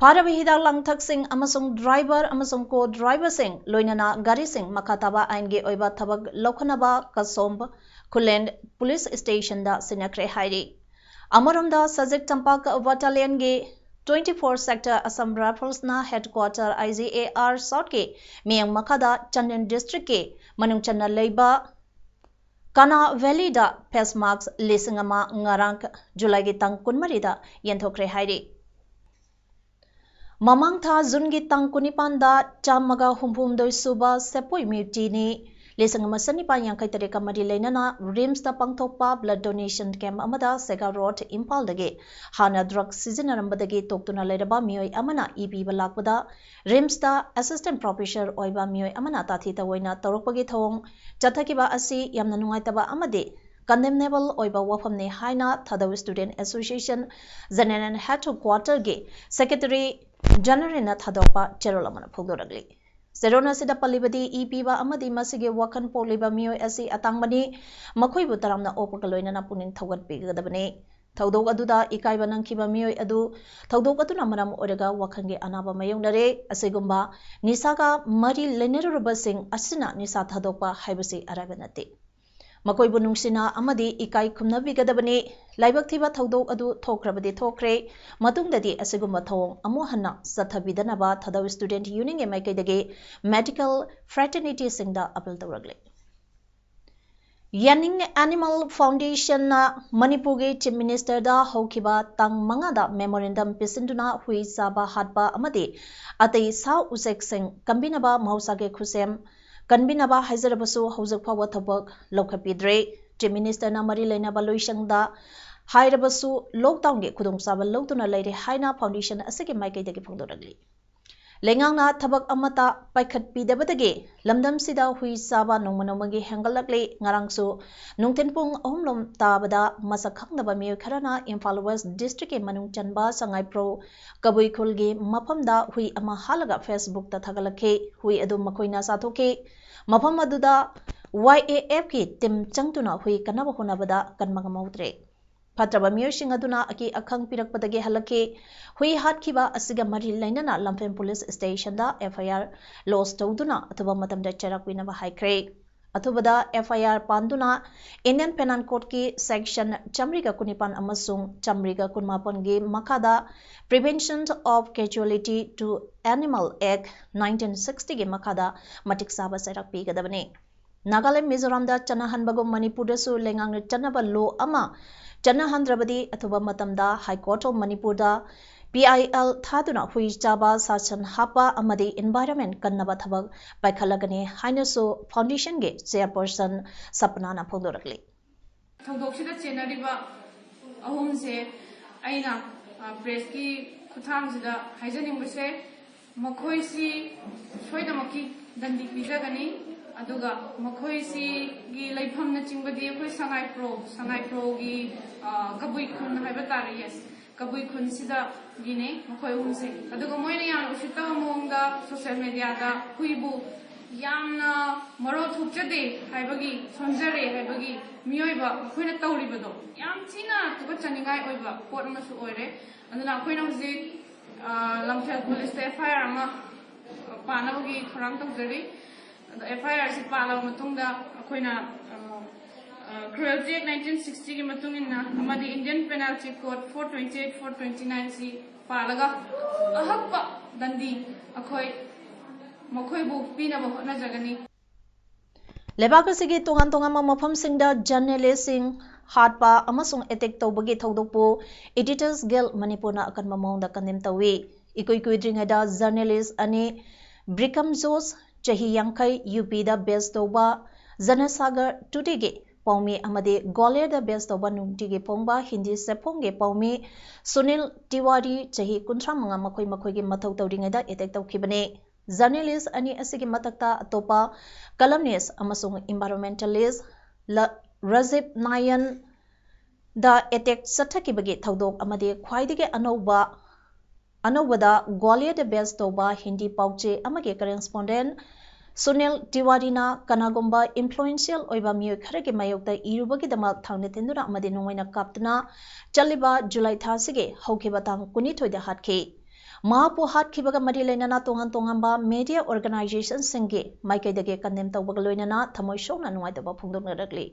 ꯐꯥꯔꯕ ꯍꯤꯗꯥꯛ ꯂꯥꯡꯊꯛꯁꯤꯡ ꯑꯃꯁꯨꯡ ꯗ꯭ꯔꯥꯏꯚꯔ ꯑꯃꯁꯨꯡ ꯀꯣ ꯗ꯭ꯔꯥꯏꯚꯔꯁꯤꯡ, ꯂꯣꯏꯅꯅ ꯒꯥꯔꯤꯁꯤꯡ ꯃꯈꯥ ꯇꯥꯕ ꯑꯥꯏꯟꯒꯤ ꯑꯣꯏꯕ ꯊꯕꯛ ꯂꯧꯈꯠꯅꯕ ꯀꯁꯣꯝ ꯈꯨꯂꯦꯟ ꯄꯨꯂꯤꯁ ꯁ꯭ꯇꯦꯁꯟꯗ ꯁꯤꯟꯅꯈ꯭ꯔꯦ ꯍꯥꯏꯔꯤ꯫ ꯑꯃꯔꯣꯝꯗ ꯁꯖꯤꯛ ꯇꯝꯄꯥꯛ ꯕꯠꯇꯥꯂꯤꯌꯟꯒꯤ twenty four sector Assam Riflesꯅ headquarter I G A R Southꯀꯤ ꯃꯤꯠꯌꯦꯡ ꯃꯈꯥꯗ ꯆꯥꯟꯗꯦꯜ ꯗꯤꯁꯇ꯭ꯔꯤꯛꯀꯤ ꯃꯅꯨꯡ ꯆꯟꯅ ꯂꯩꯕ ꯀꯅꯥ ꯚꯦꯂꯤꯗ ꯐꯦꯁ ꯃꯥꯛꯁ ꯂꯤꯁꯤꯡ ꯑꯃ ꯉꯔꯥꯡ ꯖꯨꯂꯥꯏꯒꯤ ꯇꯥꯡ ꯀꯨꯟꯃꯔꯤꯗ ꯌꯦꯟꯊꯣꯛꯈ꯭ꯔꯦ ꯍꯥꯏꯔꯤ꯫ ꯃꯃꯥꯡ ꯊꯥ ꯖꯨꯟꯒꯤ ꯇꯥꯡ ꯀꯨꯟꯅꯤꯄꯥꯟꯗ ꯆꯥꯝꯃꯒ ꯍꯨꯝꯐꯨꯍꯨꯝꯗꯣꯏ ꯁꯨꯕ ꯁꯦꯄꯣꯏ ꯃ꯭ꯌꯨꯇꯤꯅꯤ ꯂꯤꯁꯤꯡ ꯑꯃ ꯆꯅꯤꯄꯥꯟ ꯌꯥꯡꯈꯩ ꯇꯔꯦꯠꯀ ꯃꯔꯤ ꯂꯩꯅꯅ ꯔꯤꯝꯁꯇ ꯄꯥꯡꯊꯣꯛꯄ ꯕ꯭ꯂꯗ ꯗꯣꯅꯦꯁꯟ ꯀꯦꯝꯞ ꯑꯃꯗ ꯁꯦꯒꯥ ꯔꯣꯗ, ꯏꯝꯐꯥꯜꯗꯒꯤ ꯍꯥꯟꯅ ꯗ꯭ꯔꯒ ꯁꯤꯖꯤꯟꯅꯔꯝꯕꯗꯒꯤ ꯇꯣꯛꯇꯨꯅ ꯂꯩꯔꯕ ꯃꯤꯑꯣꯏ ꯑꯃꯅ ꯏ ꯄꯤꯕ ꯂꯥꯛꯄꯗ ꯔꯤꯝꯁꯇ ꯑꯦꯁꯤꯁꯇꯦꯟꯠ ꯄ꯭ꯔꯣꯐꯦꯁꯔ ꯑꯣꯏꯕ ꯃꯤꯑꯣꯏ ꯑꯃꯅ ꯇꯥꯊꯤ ꯇꯑꯣꯏꯅ ꯇꯧꯔꯛꯄꯒꯤ ꯊꯧꯑꯣꯡ ꯆꯠꯊꯈꯤꯕ ꯑꯁꯤ ꯌꯥꯝꯅ ꯅꯨꯡꯉꯥꯏꯇꯕ ꯑꯃꯗꯤ ꯀꯟꯗꯦꯝꯅꯦꯕꯜ ꯑꯣꯏꯕ ꯋꯥꯐꯝꯅꯤ ꯍꯥꯏꯅ ꯊꯥꯗꯧ ꯁ꯭ꯇꯨꯗꯦꯟꯠ ꯑꯦꯁꯣꯁꯤꯌꯦꯁꯟ ꯖꯦꯅꯔꯦꯜ ꯍꯦꯗꯀ꯭ꯋꯥꯇꯔꯒꯤ ꯁꯦꯀ꯭ꯔꯦꯇꯔꯤ ꯖꯦꯅꯔꯦꯜꯅ ꯊꯥꯗꯣꯛꯄ ꯆꯦꯔꯣꯜ ꯑꯃꯅ ꯐꯣꯡꯗꯣꯔꯛꯂꯤ꯫ ꯆꯦꯔꯣꯜ ꯑꯁꯤꯗ ꯄꯜꯂꯤꯕꯗꯤ ꯏ ꯄꯤꯕ ꯑꯃꯗꯤ ꯃꯁꯤꯒꯤ ꯋꯥꯈꯜ ꯄꯣꯛꯂꯤꯕ ꯃꯤꯑꯣꯏ ꯑꯁꯤ ꯑꯇꯥꯡꯕꯅꯤ, ꯃꯈꯣꯏꯕꯨ ꯇꯔꯥꯝꯅ ꯑꯣꯛꯄꯒ ꯂꯣꯏꯅꯅ ꯄꯨꯛꯅꯤꯡ ꯊꯧꯒꯠꯄꯤꯒꯗꯕꯅꯤ꯫ ꯊꯧꯗꯣꯛ ꯑꯗꯨꯗ ꯏꯀꯥꯏꯕ ꯅꯪꯈꯤꯕ ꯃꯤꯑꯣꯏ ꯑꯗꯨ ꯊꯧꯗꯣꯛ ꯑꯗꯨꯅ ꯃꯔꯝ ꯑꯣꯏꯔꯒ ꯋꯥꯈꯜꯒꯤ ꯑꯅꯥꯕ ꯃꯥꯌꯣꯛꯅꯔꯦ꯫ ꯑꯁꯤꯒꯨꯝꯕ ꯅꯤꯁꯥꯒ ꯃꯔꯤ ꯂꯩꯅꯔꯨꯔꯕꯁꯤꯡ ꯑꯁꯤꯅ ꯅꯤꯁꯥ ꯊꯥꯗꯣꯛꯄ ꯍꯥꯏꯕꯁꯤ ꯑꯔꯥꯏꯕ ꯅꯠꯇꯦ꯫ ꯃꯈꯣꯏꯕꯨ ꯅꯨꯡꯁꯤꯅ ꯑꯃꯗꯤ ꯏꯀꯥꯏ ꯈꯨꯝꯅꯕꯤꯒꯗꯕꯅꯤ꯫ ꯂꯥꯏꯕꯛ ꯊꯤꯕ ꯊꯧꯗꯣꯛ ꯑꯗꯨ ꯊꯣꯛꯈ꯭ꯔꯕꯗꯤ ꯊꯣꯛꯈ꯭ꯔꯦ, ꯃꯇꯨꯡꯗꯗꯤ ꯑꯁꯤꯒꯨꯝꯕ ꯊꯧꯑꯣꯡ ꯑꯃꯨꯛ ꯍꯟꯅ ꯆꯠꯊꯕꯤꯗꯅꯕ ꯊꯥꯗꯧ ꯁ꯭ꯇꯨꯗꯦꯟꯠ ꯌꯨꯅꯤꯌꯟꯒꯤ ꯃꯥꯏꯀꯩꯗꯒꯤ ꯃꯦꯗꯤꯀꯦꯜ ꯐ꯭ꯔꯦꯇꯔꯅꯤꯇꯤꯁꯤꯡꯗ ꯑꯄꯤꯜ ꯇꯧꯔꯛꯂꯤ꯫ ꯌꯥꯅꯤꯡ ꯑꯦꯅꯤꯃꯦꯜ ꯐꯥꯎꯟꯗꯦꯁꯟꯅ ꯃꯅꯤꯄꯨꯔꯒꯤ ꯆꯤꯐ ꯃꯤꯅꯤꯁꯇꯔꯗ ꯍꯧꯈꯤꯕ ꯇꯥꯡ ꯃꯉꯥꯗ ꯃꯦꯃꯣꯔꯦꯟꯗꯝ ꯄꯤꯁꯤꯟꯗꯨꯅ ꯍꯨꯏ ꯆꯥꯕ ꯍꯥꯠꯄ ꯑꯃꯗꯤ ꯑꯇꯩ ꯁꯥ ꯎꯆꯦꯛꯁꯤꯡ ꯀꯟꯕꯤꯅꯕ ꯃꯍꯧꯁꯥꯒꯤ ꯈꯨꯠꯁꯦꯝ ꯀꯟꯕꯤꯅꯕ ꯍꯥꯏꯖꯔꯕꯁꯨ ꯍꯧꯖꯤꯛ ꯐꯥꯎꯕ ꯊꯕꯛ ꯂꯧꯈꯠꯄꯤꯗ꯭ꯔꯦ꯫ ꯆꯤꯐ ꯃꯤꯅꯤꯁꯇꯔꯅ ꯃꯔꯤ ꯂꯩꯅꯕ ꯂꯣꯏꯁꯪꯗ ꯍꯥꯏꯔꯕꯁꯨ ꯂꯣꯛꯗꯥꯎꯟꯒꯤ ꯈꯨꯗꯣꯡꯆꯥꯕ ꯂꯧꯗꯨꯅ ꯂꯩꯔꯦ ꯍꯥꯏꯅ ꯐꯥꯎꯟꯗꯦꯁꯟ ꯑꯁꯤꯒꯤ ꯃꯥꯏꯀꯩꯗꯒꯤ ꯐꯣꯡꯗꯣꯔꯛꯂꯤ꯫ ꯂꯩꯉꯥꯛꯅ ꯊꯕꯛ ꯑꯃꯠꯇ ꯄꯥꯏꯈꯠꯄꯤꯗꯕꯗꯒꯤ ꯂꯝꯗꯝꯁꯤꯗ ꯍꯨꯏ ꯆꯥꯕ ꯅꯣꯡꯃ ꯅꯣꯡꯃꯒꯤ ꯍꯦꯟꯒꯠꯂꯛꯂꯤ꯫ ꯉꯔꯥꯡꯁꯨ ꯅꯨꯡꯊꯤꯜ ꯄꯨꯡ ꯑꯍꯨꯝ ꯂꯣꯝ ꯇꯥꯕꯗ ꯃꯁꯛ ꯈꯪꯗꯕ ꯃꯤꯑꯣꯏ ꯈꯔꯅ ꯏꯝꯐꯥꯜ ꯋꯦꯁ ꯗꯤꯁꯇ꯭ꯔꯤꯛꯀꯤ ꯃꯅꯨꯡ ꯆꯟꯕ ꯁꯉꯥꯏꯄ꯭ꯔꯧ ꯀꯕꯨꯏ ꯈꯨꯜꯒꯤ ꯃꯐꯝꯗ ꯍꯨꯏ ꯑꯃ ꯍꯥꯠꯂꯒ ꯐꯦꯁꯕꯨꯛꯇ ꯊꯥꯒꯠꯂꯛꯈꯤ꯫ ꯍꯨꯏ ꯑꯗꯨ ꯃꯈꯣꯏꯅ ꯆꯥꯊꯣꯛꯈꯤ꯫ ꯃꯐꯝ ꯑꯗꯨꯗ ꯋꯥꯏ ꯑꯦ ꯑꯦꯐꯀꯤ ꯇꯤꯝ ꯆꯪꯗꯨꯅ ꯍꯨꯏ ꯀꯟꯅꯕ ꯍꯣꯠꯅꯕꯗ ꯀꯟꯕ ꯉꯝꯍꯧꯗ꯭ꯔꯦ꯫ ꯐꯠꯇ꯭ꯔꯕ ꯃꯤꯑꯣꯏꯁꯤꯡ ꯑꯗꯨꯅ ꯑꯀꯤ ꯑꯈꯪ ꯄꯤꯔꯛꯄꯗꯒꯤ ꯍꯜꯂꯛꯈꯤ꯫ ꯍꯨꯏ ꯍꯥꯠꯈꯤꯕ ꯑꯁꯤꯒ ꯃꯔꯤ ꯂꯩꯅꯅ ꯂꯝꯐꯦꯜ ꯄꯨꯂꯤꯁ ꯁ꯭ꯇꯦꯁꯟꯗ ꯑꯦꯐ ꯑꯥꯏ ꯑꯥꯔ ꯂꯣꯖ ꯇꯧꯗꯨꯅ ꯑꯊꯨꯕ ꯃꯇꯝꯗ ꯆꯩꯔꯥꯛ ꯄꯤꯅꯕ ꯍꯥꯏꯈ꯭ꯔꯦ꯫ ꯑꯊꯨꯕꯗ ꯑꯦꯐ ꯑꯥꯏ ꯑꯥꯔ ꯄꯥꯟꯗꯨꯅ ꯏꯟꯗꯤꯌꯟ ꯄꯦꯅꯥꯜ ꯀꯣꯗꯀꯤ ꯁꯦꯛꯁꯟ ꯆꯥꯃꯔꯤꯒ ꯀꯨꯟꯅꯤꯄꯥꯟ ꯑꯃꯁꯨꯡ ꯆꯥꯃꯔꯤꯒ ꯀꯨꯟꯃꯥꯄꯟꯒꯤ ꯃꯈꯥꯗ Prevention of Cruelty to Animals Act nineteen sixty ꯒꯤ ꯃꯈꯥꯗ ꯃꯇꯤꯛ ꯆꯥꯕ ꯆꯩꯔꯥꯛ ꯄꯤꯒꯗꯕꯅꯤ꯫ ꯅꯥꯒꯥꯂꯦꯟ, ꯃꯤꯖꯣꯔꯥꯝꯗ ꯆꯠꯅꯍꯟꯕꯒꯨꯝ ꯃꯅꯤꯄꯨꯔꯗꯁꯨ ꯂꯩꯉꯥꯛꯅ ꯆꯠꯅꯕ ꯂꯣ ꯑꯃ ꯆꯠꯅꯍꯟꯗ꯭ꯔꯕꯗꯤ ꯑꯊꯨꯕ ꯃꯇꯝꯗ High Court of ꯃꯅꯤꯄꯨꯔꯗ ꯄꯤ ꯑꯥꯏ ꯑꯦꯜ ꯊꯥꯗꯨꯅ ꯍꯨꯏ ꯆꯥꯕ, ꯁꯥ ꯁꯟ ꯍꯥꯠꯄ ꯑꯃꯗꯤ ꯏꯟꯚꯥꯏꯔꯟꯃꯦꯟ ꯀꯟꯅꯕ ꯊꯕꯛ ꯄꯥꯏꯈꯠꯂꯒꯅꯤ ꯍꯥꯏꯅꯁꯨ ꯐꯥꯎꯟꯗꯦꯁꯟꯒꯤ ꯆꯦꯌꯔꯄꯔꯁꯟ ꯁꯄꯅꯥꯅ ꯐꯣꯡꯗꯣꯔꯛꯂꯤ꯫ ꯊꯧꯗꯣꯛꯁꯤꯗ ꯆꯦꯟꯅꯔꯤꯕ ꯑꯍꯨꯝꯁꯦ ꯑꯩꯅ, ꯑ, ꯄ꯭ꯔꯦꯁꯀꯤ ꯈꯨꯠꯊꯥꯡꯁꯤꯗ ꯍꯥꯏꯖꯅꯤꯡꯕꯁꯦ, ꯃꯈꯣꯏꯁꯤ ꯁꯣꯏꯗꯃꯛꯀꯤ ꯗꯟꯗꯤ ꯄꯤꯖꯒꯅꯤ꯫ ꯑꯗꯨꯒ ꯃꯈꯣꯏꯁꯤꯒꯤ ꯂꯩꯐꯝꯅꯆꯤꯡꯕꯗꯤ ꯑꯩꯈꯣꯏ ꯁꯉꯥꯏꯄ꯭ꯔꯧ, ꯁꯉꯥꯏꯄ꯭ꯔꯧꯒꯤ, ꯑ, ꯀꯕꯨꯏ ꯈꯨꯟ ꯍꯥꯏꯕ ꯇꯥꯔꯦ, yes, ꯀꯕꯨꯏ ꯈꯨꯟꯁꯤꯗ ꯒꯤꯅꯦ ꯃꯈꯣꯏ ꯑꯍꯨꯝꯁꯦ꯫ ꯑꯗꯨꯒ ꯃꯣꯏꯅ ꯌꯥꯝꯅ ꯎꯁꯤꯠꯇꯕ ꯃꯑꯣꯡꯗ ꯁꯣꯁꯤꯌꯦꯜ ꯃꯦꯗꯤꯌꯥꯗ ꯑꯩꯈꯣꯏꯕꯨ ꯌꯥꯝꯅ ꯃꯔꯣꯜ ꯊꯣꯛꯆꯗꯦ ꯍꯥꯏꯕꯒꯤ, ꯁꯣꯟꯖꯔꯦ ꯍꯥꯏꯕꯒꯤ ꯃꯤꯑꯣꯏꯕ ꯃꯈꯣꯏꯅ ꯇꯧꯔꯤꯕꯗꯣ ꯌꯥꯝ ꯊꯤꯅ ꯇꯨꯀꯠꯆꯅꯤꯡꯉꯥꯏ ꯑꯣꯏꯕ ꯄꯣꯠ ꯑꯃꯁꯨ ꯑꯣꯏꯔꯦ꯫ ꯑꯗꯨꯅ ꯑꯩꯈꯣꯏꯅ ꯍꯧꯖꯤꯛ, ꯑ, ꯂꯝꯐꯦꯜ ꯄꯨꯂꯤꯁꯇ ꯑꯦꯐ ꯑꯥꯏ ꯑꯥꯔ ꯑꯃ ꯄꯥꯅꯕꯒꯤ ꯊꯧꯔꯥꯡ ꯇꯧꯖꯔꯤ꯫ ꯑꯗꯣ ꯑꯦꯐ ꯑꯥꯏ ꯑꯥꯔ ꯁꯤ ꯄꯥꯜꯂꯕ ꯃꯇꯨꯡꯗ ꯑꯩꯈꯣꯏꯅ, ꯑ, ꯑ, Cruelty Act nineteen sixty ꯒꯤ ꯃꯇꯨꯡ ꯏꯟꯅ ꯑꯃꯗꯤ Indian Penalty Code four twenty-eight, four twenty-nine ꯁꯤ ꯄꯥꯜꯂꯒ ꯑꯍꯛꯄ ꯗꯟꯗꯤ ꯑꯩꯈꯣꯏ ꯃꯈꯣꯏꯕꯨ ꯄꯤꯅꯕ ꯍꯣꯠꯅꯖꯒꯅꯤ꯫ ꯂꯩꯕꯥꯛ ꯑꯁꯤꯒꯤ ꯇꯣꯉꯥꯟ ꯇꯣꯉꯥꯟꯕ ꯃꯐꯝꯁꯤꯡꯗ ꯖꯔꯅꯦꯂꯤꯁꯁꯤꯡ ꯍꯥꯠꯄ ꯑꯃꯁꯨꯡ ꯑꯦꯇꯦꯛ ꯇꯧꯕꯒꯤ ꯊꯧꯗꯣꯛꯄꯨ Editors Guild ꯃꯅꯤꯄꯨꯔꯅ ꯑꯀꯟꯕ ꯃꯑꯣꯡꯗ ꯀꯟꯗꯦꯝ ꯇꯧꯏ꯫ ꯏꯀꯨꯏ ꯀꯨꯏꯗ꯭ꯔꯤꯉꯩꯗ ꯖꯔꯅꯦꯂꯤꯁ ꯑꯅꯤ, ꯕ꯭ꯔꯤꯀꯝ ꯖꯣꯁ, ꯆꯍꯤ ꯌꯥꯡꯈꯩ, ꯌꯨ ꯄꯤꯗ ꯕꯦꯁ ꯇꯧꯕ, ꯖꯅꯁꯥꯒꯔ ꯇꯨꯗꯦꯒꯤ ꯄꯥꯎꯃꯤ ꯑꯃꯗꯤ ꯒ꯭ꯋꯥꯂꯤꯌꯔꯗ ꯕꯦꯁ ꯇꯧꯕ ꯅꯨꯡꯇꯤꯒꯤ ꯐꯣꯡꯕ ꯍꯤꯟꯗꯤ ꯆꯦꯐꯣꯡꯒꯤ ꯄꯥꯎꯃꯤ ꯁꯨꯅꯤꯜ ꯇꯤꯋꯥꯔꯤ, ꯆꯍꯤ ꯀꯨꯟꯊ꯭ꯔꯥ ꯃꯉꯥ, ꯃꯈꯣꯏ ꯃꯈꯣꯏꯒꯤ ꯃꯊꯧ ꯇꯧꯔꯤꯉꯩꯗ ꯑꯦꯇꯦꯛ ꯇꯧꯈꯤꯕꯅꯤ꯫ ꯖꯔꯅꯦꯂꯤꯁ ꯑꯅꯤ ꯑꯁꯤꯒꯤ ꯃꯊꯛꯇ ꯑꯇꯣꯞꯄ columnist ꯑꯃꯁꯨꯡ environmentalist ꯂ-, ꯔꯥꯖꯤꯕ ꯅꯥꯌꯟꯗ ꯑꯦꯇꯦꯛ ꯆꯠꯊꯈꯤꯕꯒꯤ ꯊꯧꯗꯣꯛ ꯑꯃꯗꯤ ꯈ꯭ꯋꯥꯏꯗꯒꯤ ꯑꯅꯧꯕ, ꯑꯅꯧꯕꯗ ꯒ꯭ꯋꯥꯂꯤꯌꯔꯗ ꯕꯦꯁ ꯇꯧꯕ ꯍꯤꯟꯗꯤ ꯄꯥꯎꯆꯦ ꯑꯃꯒꯤ correspondent ꯁꯨꯅꯤꯜ ꯇꯤꯋꯥꯔꯤꯅ ꯀꯅꯥꯒꯨꯝꯕ influential ꯑꯣꯏꯕ ꯃꯤꯑꯣꯏ ꯈꯔꯒꯤ ꯃꯥꯌꯣꯛꯇ ꯏꯔꯨꯕꯒꯤꯗꯃꯛ ꯊꯥꯡꯅ ꯊꯤꯟꯗꯨꯅ ꯑꯃꯗꯤ ꯅꯣꯡꯃꯩꯅ ꯀꯥꯞꯇꯨꯅ ꯆꯠꯂꯤꯕ ꯖꯨꯂꯥꯏ ꯊꯥ ꯑꯁꯤꯒꯤ ꯍꯧꯈꯤꯕ ꯇꯥꯡ ꯀꯨꯟꯅꯤꯊꯣꯏꯗ ꯍꯥꯠꯈꯤ꯫ ꯃꯍꯥꯛꯄꯨ ꯍꯥꯠꯈꯤꯕꯒ ꯃꯔꯤ ꯂꯩꯅꯅ ꯇꯣꯉꯥꯟ ꯇꯣꯉꯥꯟꯕ media organizationꯁꯤꯡꯒꯤ ꯃꯥꯏꯀꯩꯗꯒꯤ ꯀꯟꯗꯦꯝ ꯇꯧꯕꯒ ꯂꯣꯏꯅꯅ ꯊꯃꯣꯏ ꯁꯣꯛꯅ ꯅꯨꯡꯉꯥꯏꯇꯕ ꯐꯣꯡꯗꯣꯛꯅꯔꯛꯂꯤ꯫